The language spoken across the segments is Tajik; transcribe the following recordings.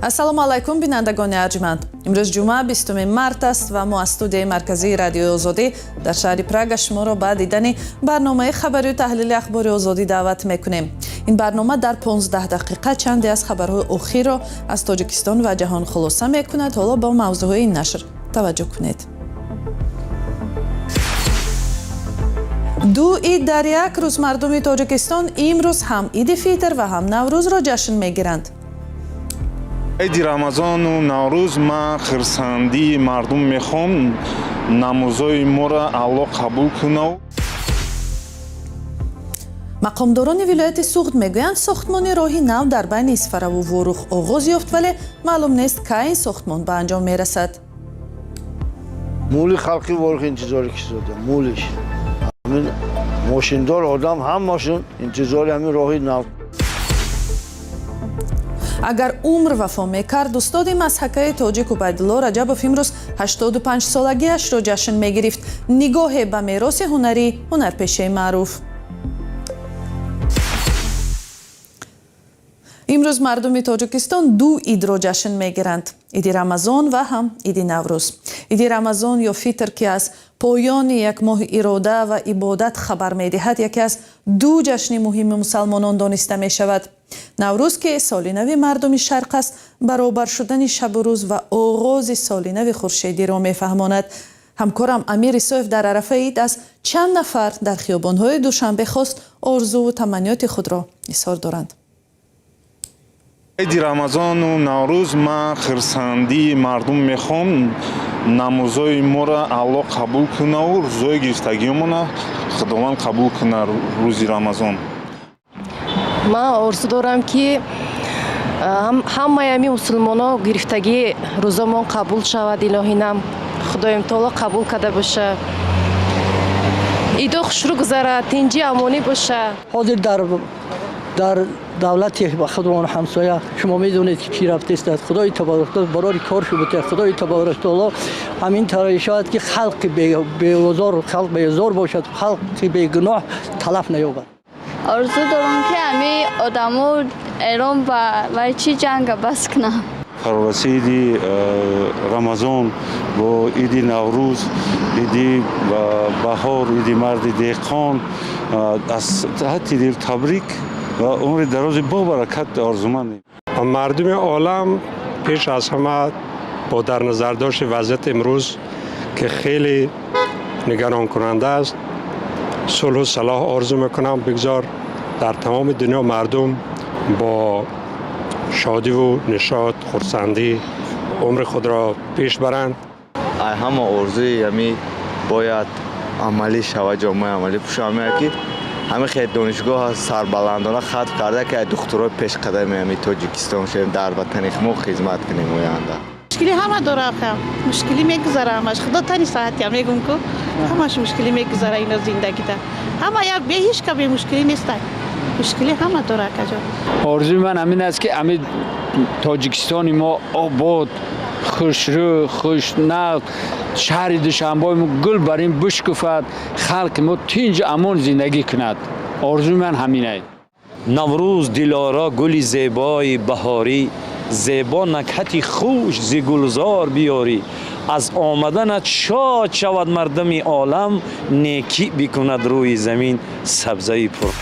Ассалому алайкум, бинандагони арҷманд. Имрӯз ҷумъа, 20 март аст ва мо аз студияи марказии Радиои Озодӣ дар шаҳри Прага шуморо ба дидани барномаи хабарию таҳлили Ахбори Озодӣ даъват мекунем. Ин барнома дар 15 дақиқа чанде аз хабарҳои охирро аз Тоҷикистон ва ҷаҳон хулоса мекунад. Ҳоло ба мавзӯъҳои ин нашр таваҷҷӯҳ кунед. Ду ид дар як рӯз. Мардуми Тоҷикистон имрӯз ҳам Иди Фитр ва ҳам Наврӯзро ҷашн мегиранд. Иди Рамазону Наврӯз ман хирсандии мардум мехоҳам. Намозҳои моро Аллоҳ қабул кунад. Мақомдорони вилояти Суғд мегӯянд, сохтмони роҳи нав дар байни Исфараву Ворух оғоз ёфт, вале маълум нест, кай ин сохтмон ба анҷом мерасад. Мули халқи Ворух интизори кисода мулиш ҳамин мошиндор одам ҳамашон интизори ҳамин роҳи нав. Агар умр вафо мекард, устоди мазҳакаи тоҷик Убайдулло Раҷабов имрӯз 85 солагиашро ҷашн мегирифт. Нигоҳе ба мероси ҳунарии ҳунарпешаи маъруф. Имрӯз мардуми Тоҷикистон ду идро ҷашн мегиранд: Иди Рамазон ва ҳам Иди Наврӯз. Иди Рамазон ё Фитр, ки аз поёни як моҳи ирода ва ибодат хабар медиҳад, яке аз ду ҷашни муҳими мусалмонон дониста мешавад. Наврӯз, ки соли нави мардуми Шарқ аст, баробар шудани шабу рӯз ва оғози соли нави хуршедиро мефаҳмонад. Ҳамкорам Амир Исоев дар арафаи ид аз чанд нафар дар хиёбонҳои Душанбе хост, орзуву таманниёти худро изҳор доранд. Иди Рамазону Наврӯз ман хирсандии мардум мехоҳам. Намозҳои моро Аллоҳ қабул кунаву рӯзҳои гирифтагиёмона Худованд қабул кунад рӯзи Рамазон. Ман орзу дорам, ки ҳамаи ҳамин мусулмоно гирифтагии рӯзомон қабул шавад. Илоҳинам, Худоим таоло қабул карда боша. Идо хушрӯ гузарад, тинҷи амонӣ боша. Ҳозир дар давлати худмон ҳамсоя, шумо медонед, ки чӣ рафтааст. Худои таборак барори кор шуда. Худои таборак таоло ҳамин тавр шояд, ки халқи беозор, халқ беозор бошад, халқи бегуноҳ талаф наёбад. Орзу дорам, ки ҳами одамо Эрон ба вай чӣ ҷанга бас кунанд. Фарорасиди Рамазон бо Иди Наврӯз, иди баҳор, иди марди деҳқон аз таҳти дил табрик ва умри дарози бобаракат орзумандем. Мардуми олам пеш аз ҳама бо дар назардошти вазъияти имрӯз, ки хеле нигаронкунанда аст, сулҳу салоҳ орзу мекунам. Бигзор дар тамоми дунё мардум бо шодиву нишот, хурсандӣ умри худро пеш баранд. Ҳама орзуи ҳами бояд амалӣ шавад, ҷомаи амалӣ пӯшам, ки ҳамин хел донишгоҳ сарбаландона хатм карда, ки духтурои пешқадами ҳами Тоҷикистон шавем, дар ватани мо хизмат кунем оянда. Мушкилӣ ҳама дора, мушкилӣ мегузара ҳамаш. Худо тани саҳатия мегум ку, ҳамаш мушкилӣ мегузара ино зиндагида. Ҳама як бе ҳеч ка бемушкилӣ нестай. Мушкилӣ ҳама дора, акаҷон. Орзуи ман ҳамин аст, ки ҳамин Тоҷикистони мо обод, хушрӯ, хушнақ, шаҳри Душанбои мо гул бар ин бишкуфад, халқи мо тинҷу амон зиндагӣ кунад. Орзуи ман ҳаминае. Наврӯз дилоро, гули зебои баҳорӣ, зебо накҳати хуш зи гулзор биёрӣ. Аз омаданат шод шавад мардуми олам, некӣ бикунад рӯи замин сабзаи пур.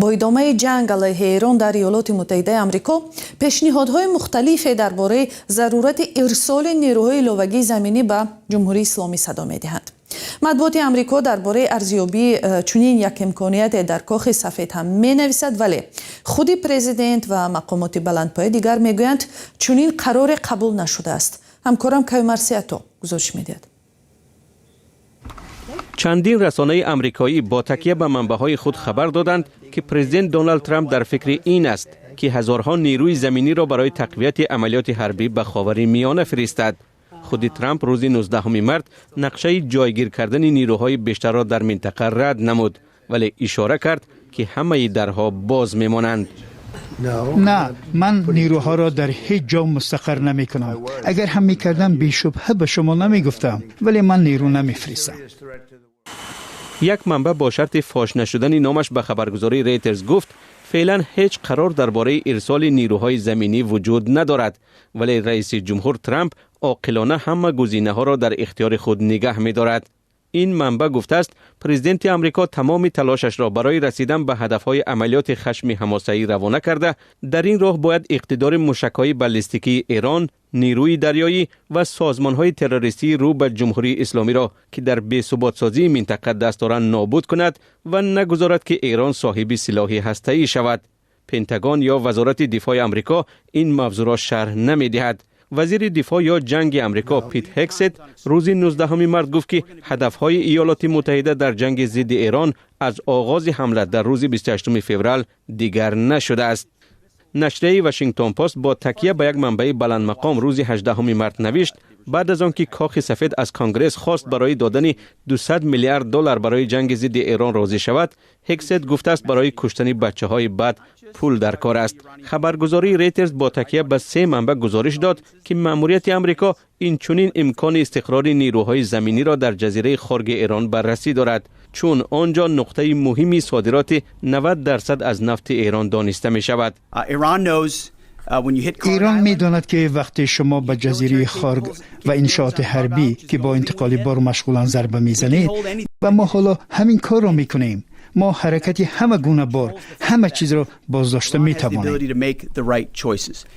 Бо идомаи ҷанг алайҳи Эрон дар Иёлоти Муттаҳидаи Амрико пешниҳодҳои мухталифе дар бораи зарурати ирсоли нерӯҳои иловагии заминӣ ба Ҷумҳурии Исломӣ садо медиҳанд. Матбуоти Амрико дар бораи арзёбии чунин як имконияте дар Кохи Сафед ҳам менависад, вале худи президент ва мақомоти баландпояи дигар мегӯянд, чунин қароре қабул нашудааст. Ҳамкорам Каюмарсиято гузориш медиҳад. Чандин расонаи амрикоӣ бо такя ба манбаъҳои худ хабар доданд, ки президент Доналд Трамп дар фикри ин аст, ки ҳазорҳо нерӯи заминиро барои тақвияти амалиёти ҳарбӣ ба Ховари Миёна фиристад. Худи Трамп рӯзи 19 март нақшаи ҷойгир кардани нерӯҳои бештарро дар минтақа рад намуд, вале ишора кард, ки ҳамаи дарҳо боз мемонанд. Не, ман нерӯҳоро дар ҳеҷ ҷо мустақар намекунам. Агар ҳам мекардам, бешубҳа ба шумо намегуфтам, вале ман нерӯ намефиристам. Як манбаъ бо шарти фош нашудани номаш ба хабаргузории Рейтерс гуфт. فعلا هیچ قرار درباره ارسال نیروهای زمینی وجود ندارد، ولی رئیس جمهور ترامپ عاقلانه همه گزینه ها را در اختیار خود نگه می دارد. این منبع گفته است پرزیدنت آمریکا تمام تلاشش را برای رسیدن به هدفهای عملیات خشم حماسه‌ای روانه کرده. در این راه باید اقتدار موشک‌های بالستیکی ایران، نیروی دریایی و سازمان‌های تروریستی رو به جمهوری اسلامی را که در بی‌ثبات سازی منطقه دست دارند نابود کند و نگذارد که ایران صاحب سلاح هسته‌ای شود. پنتاگون یا وزارت دفاع آمریکا این موضوع را شرح نمی‌دهد. وزیر دفاع یا جنگ امریکا، پیت هگست، روز 19 مارت گفت که هدفهای ایالات متحده در جنگ ضد ایران از آغاز حمله در روز 28 فوریه دیگر نشده است. نشریه واشنگتن پست با تکیه به یک منبع بلند مقام روز 18 مارت نوشت بعد از آنکه کاخ سفید از کانگرس خواست برای دادن 200 میلیارد دلار برای جنگ ضد ایران راضی شود، هگست گفته است برای کشتن بچه های بد پول در کار است. خبرگزاری ریترز با تکیه به سه منبع گزارش داد که مأموریت امریکا این چنین امکان استقرار نیروهای زمینی را در جزیره خارگ ایران بررسی دارد، چون آنجا نقطه مهمی صادرات 90% از نفت ایران دانسته می شود. ایران می داند که وقتی شما به جزیره خارگ و انشاءات حربی که با انتقال بار مشغولان ضربه میزنید و ما حالا همین کار را میکنیم، ما حرکت همه گونه بار، همه چیز را بازداشته می توانیم.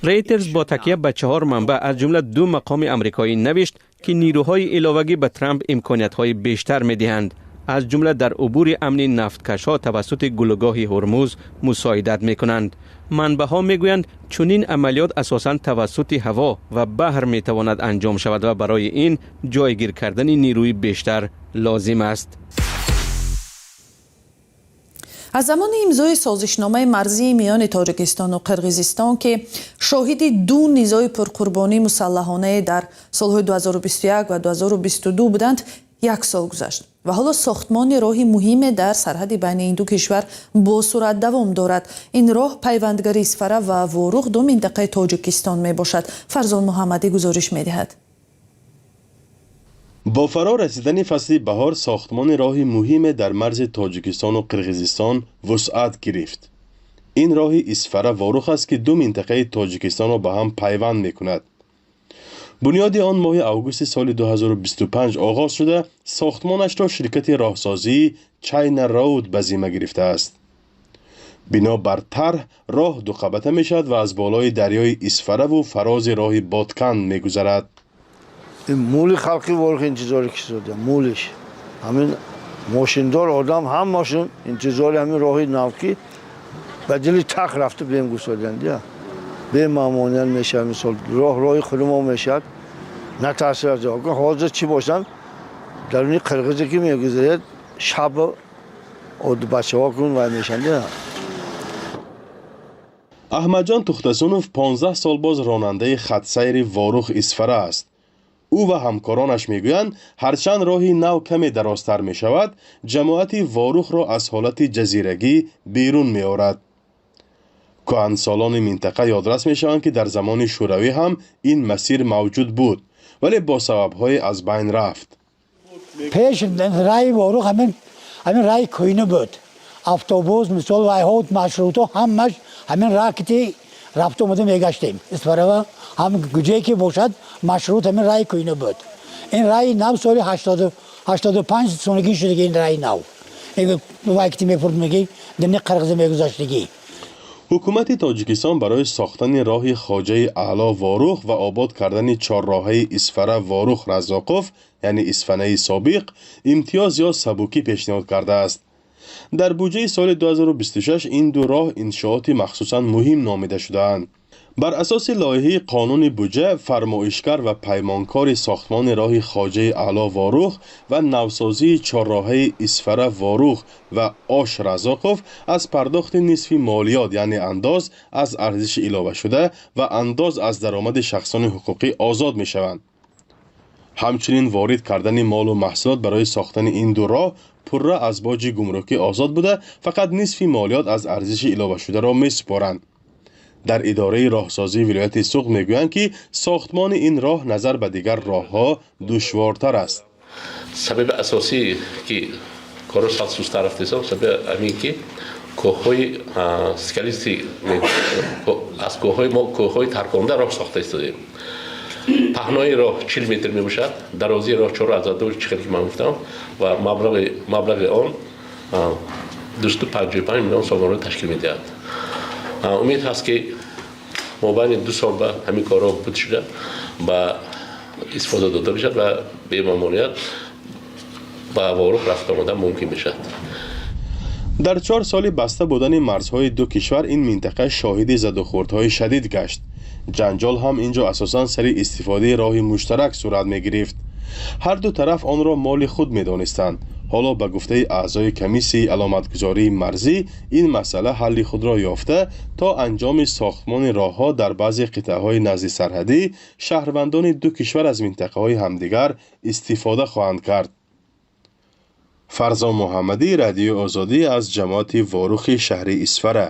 ریترز با تکیه به چهار منبع، از جمله دو مقام امریکایی، نوشت که نیروهای علاوگی به ترامپ امکانیت های بیشتر می دهند، از جمله در عبور امن نفتکش ها توسط گلوگاه هرمز مساعدت می کنند. منبع ها می گویند چنین عملیات اساسا توسط هوا و بحر می تواند انجام شود و برای این جایگیر کردن نیروی بیشتر لازم است. Аз замони имзои созишномаи марзии миёни Тоҷикистону Қирғизистон, ки шоҳиди ду низои пурқурбонии мусаллаҳонае дар солҳои 2021 ва 2022 буданд, як сол гузашт ва ҳоло сохтмони роҳи муҳиме дар сарҳади байни ин ду кишвар бо суръат давом дорад. Ин роҳ пайвандгари Исфара ва Ворух, ду минтақаи Тоҷикистон, мебошад. Фарзон Муҳаммадӣ гузориш медиҳад. Бо фаро расидани фасли баҳор сохтмони роҳи муҳиме дар марзи Тоҷикистону Қирғизистон вусъат гирифт. Ин роҳи Исфара Ворух аст, ки ду минтақаи Тоҷикистонро ба ҳам пайванд мекунад. Бунёди он моҳи августи соли 2025 оғоз шуда, сохтмонашро ширкати роҳсозии China Road ба зимма гирифтааст. Бино бар тарҳ, роҳ дуқабата мешавад ва аз болои дарёи Исфараву фарози роҳи Бодканд мегузарад. Мули халқи Ворух интизори кисода мулиш ҳамин мошиндор одам ҳамашон интизори ҳамин роҳи нав, ки ба дили тах рафта бем гусоданд, бемамоният мешавад. Мисол, роҳ роҳи худи мешавад, натарсир аз ҳозир чӣ бошанд, даруни қирғизе ки мегузаред, шаб бачаҳо кун вай мешанд. Аҳмадҷон Тухтасунов 15 сол боз ронандаи хатсайри Ворух Исфара аст. Ӯ ва ҳамкоронаш мегӯянд, ҳарчанд роҳи нав каме дарозтар мешавад, ҷамоати Ворухро аз ҳолати ҷазирагӣ берун меорад. Кӯҳансолони минтақа ёдрас мешаванд, ки дар замони Шӯравӣ ҳам ин масир мавҷуд буд, вале бо сабабҳое аз байн рафт. Пеш раи Ворух ҳамин раи кӯйна буд. Автобус, мисол, вайҳо, маршрутҳо ҳамаш ҳамин ракти рафту омада мегаштем. Исфарава ҳам куҷое ки бошад, маршрут ҳамин раи кӯйна буд. Ин раи нав соли 85 сонагӣ шудагӣ. Ин раи нав вайкти мепурдмеги дини қирғиза мегузаштагӣ. Ҳукумати Тоҷикистон барои сохтани роҳи Хоҷаи Аъло Ворух ва обод кардани чорроҳаи Исфара Ворух Раззоқов, яъне Исфанаи собиқ, имтиёз ё сабукӣ пешниҳод кардааст. Дар буҷаи соли 2026 ин ду роҳ иншооти махсусан муҳим номида шудаанд. Бар асоси лоиҳаи қонуни буҷа, фармоишгар ва паймонкори сохтмони роҳи Хоҷаи Аъло Ворух ва навсозии чорроҳаи Исфара Ворух ва Ош Раззоқов аз пардохти нисфи молиёт, яъне андоз аз арзиши иловашуда ва андоз аз даромади шахсони ҳуқуқӣ, озод мешаванд. Ҳамчунин ворид кардани молу маҳсулот барои сохтани ин ду роҳ пурра аз боҷи гумрукӣ озод буда, фақат нисфи молиёт аз арзиши иловашударо месупоранд. Дар идораи роҳсозии вилояти Суғд мегӯянд, ки сохтмони ин роҳ назар ба дигар роҳҳо душвортар аст. Сабаби асосӣ, ки корро сал сустар рафтесо, сабаби ҳамин ки Кӯҳҳои скалистый, аз кӯҳҳои мо, кӯҳҳои тарконда роҳ сохта истодем. Паҳнои роҳ 40 метр мебошад, дарозии роҳ 4,2, чӣ ки ман гуфтам, ва маблағи он 255 миллион сомонро ташкил медиҳад. Умед ҳаст, ки мобайни 2 сол ба ҳамин корҳо буд шуда, ба истифода дода мешавад ва бемамоният ба Ворух рафта омадан мумкин мешавад. Дар 4 соли баста будани марзҳои ду кишвар ин минтақа шоҳиди задухӯрдҳои шадид гашт. Ҷанҷол ҳам ин ҷо асосан сари истифодаи роҳи муштарак сурат мегирифт. Ҳар ду тараф онро моли худ медонистанд. Ҳоло, ба гуфтаи аъзои комиссияи аломатгузории марзӣ, ин масъала ҳалли худро ёфта, то анҷоми сохтмони роҳҳо дар баъзе қитъаҳои назди сарҳадӣ шаҳрвандони ду кишвар аз минтақаҳои ҳамдигар истифода хоҳанд кард. Фарзон Муҳаммадӣ, Радиои Озодӣ, аз ҷамоати Ворухи шаҳри Исфара.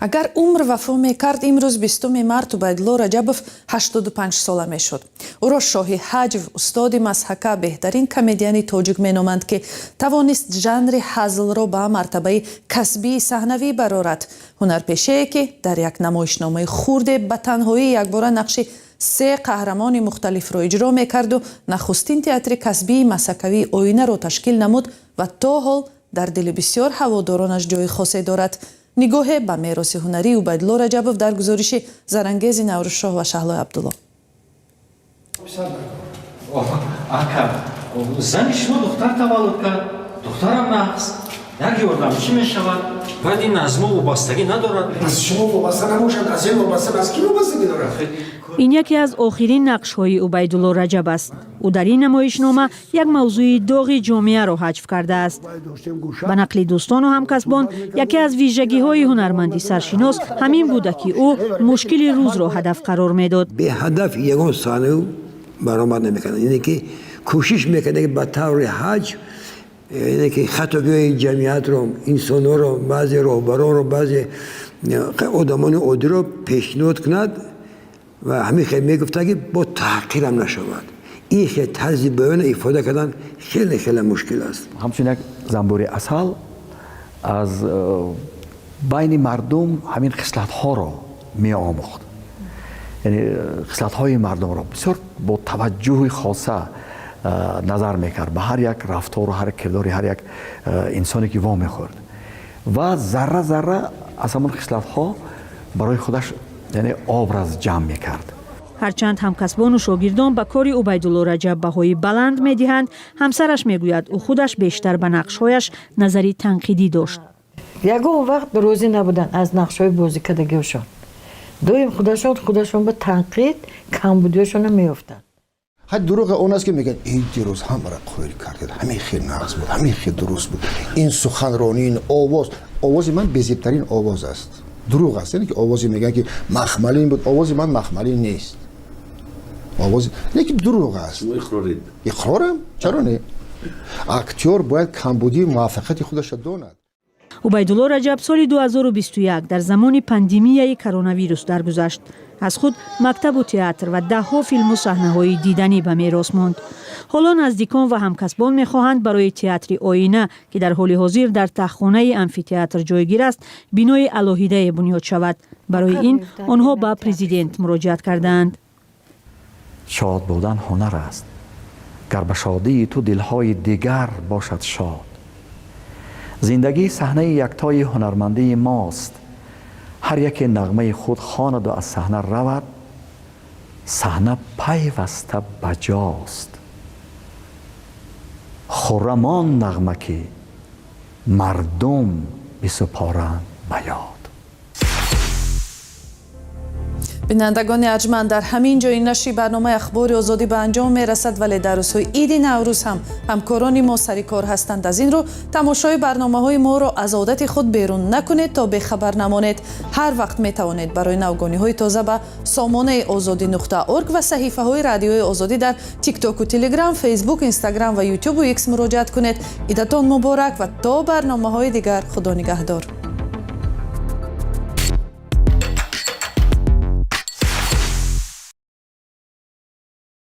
Агар умр вафо мекард, имрӯз, 20 март, Убайдулло Раҷабов 85 сола мешуд. Ӯро шоҳи ҳаҷв, устоди мазҳака, беҳтарин комедиани тоҷик меноманд, ки тавонист жанри ҳазлро ба мартабаи касбии саҳнавӣ барорад. Ҳунарпешае, ки дар як намоишномаи хурде ба танҳоӣ якбора нақши се қаҳрамони мухталифро иҷро мекарду нахустин театри касбии мазҳакавии Оинаро ташкил намуд ва то ҳол дар дили бисёр ҳаводоронаш ҷои хосе дорад. Нигоҳе ба мероси ҳунарии Убайдулло Раҷабов дар гузориши Зарангези Наврӯзшоҳ ва Шаҳлои Абдулло. Ака, зани шумо духтар таваллуд кард, духтарам нағз, як ёрдам чӣ мешавад? Баъд ин аз мо вобастагӣ надорад. Аз шумо вобаста набошад, аз ин вобаста, аз кӣ вобастагӣ дорад? Ин яке аз охирин нақшҳои Убайдулло Раҷаб аст. Ӯ дар ин намоишнома як мавзӯи доғи ҷомеаро ҳаҷв кардааст. Ба нақли дӯстону ҳамкасбон, яке аз вижагиҳои ҳунарманди саршинос ҳамин буда, ки ӯ мушкили рӯзро ҳадаф қарор медод. Беҳадаф ягон саҳнаю баромад намекард, яъне ки кӯшиш мекард, ки ба таври ҳаҷв, яъне ки хатогиҳои ҷамъиятро, инсонҳоро, баъзе роҳбаронро, баъзе одамони оддиро пешниҳод кунад ва ҳамин хел мегуфта, ки бо таҳқирам нашавад. Ин хел тарзи баёна ифода кардан хеле хеле мушкил аст. Ҳамчун як занбури асал аз байни мардум ҳамин хислатҳоро меомӯхт, яъне хислатҳои мардумро бисёр бо таваҷҷӯҳи хоса назар мекард ба ҳар як рафтору ҳар як кирдори ҳар як инсоне ки вомехӯрд ва зарра зарра аз ҳамон хислатҳо барои худаш, яъне образ ҷамъ мекард. Ҳарчанд ҳамкасбону шогирдон ба кори Убайдулло Раҷаб баҳои баланд медиҳанд, ҳамсараш мегӯяд, ӯ худаш бештар ба нақшҳояш назари танқидӣ дошт. Ягон вақт розӣ набуданд аз нақшҳои бозикардагиашон. Доим худашон ба танқид камбудиҳошонро меёфтанд. Ҳай, дурӯғ он аст, ки мегӯяд: ин дирӯз ҳамаро қоил кардед, ҳамин хел нағз буд, ҳамин хел дуруст буд ин суханронӣ, ин овоз, овози ман безебтарин овоз аст. Дурӯғ аст, яъне ки овозе мегӯянд, ки махмалин буд. Овози ман махмалин нест овози, лекин дурӯғ аст. Иқрорам, чаро не? Актёр бояд камбудии муваффақияти худашро донад. Убайдулло Раҷаб соли 2021 дар замони пандемияи коронавирус даргузашт. Аз худ мактабу театр ва даҳҳо филму саҳнаҳои диданӣ ба мерос монд. Ҳоло наздикон ва ҳамкасбон мехоҳанд барои театри Оина, ки дар ҳоли ҳозир дар таҳхонаи амфитеатр ҷойгир аст, бинои алоҳидае бунёд шавад. Барои ин онҳо ба президент муроҷиат кардаанд. Шод будан ҳунар аст. Гар ба шодии ту дилҳои дигар бошад шод, зиндагӣ саҳнаи яктои ҳунармандии мост. Ҳар яке нағмаи худ хонаду аз саҳна равад, саҳна пайваста баҷост. Хуррам он нағма, ки мардум бисупоранд ба ёд. Бинандагони арҷманд, дар ҳамин ҷои нашри барномаи Ахбори Озодӣ ба анҷом мерасад, вале дар рӯзҳои иди Наврӯз ҳам ҳамкорони мо сари кор ҳастанд. Аз ин рӯ тамошои барномаҳои моро аз одати худ берун накунед, то бехабар намонед. Ҳар вақт метавонед барои навгониҳои тоза ба сомонаи озодӣ.орг ва саҳифаҳои Радиои Озодӣ дар Тиктоку Телеграм, Фейсбук, Инстаграм ва Ютубу Икс муроҷиат кунед. Идатон муборак ва то барномаҳои дигар худо нигаҳдор.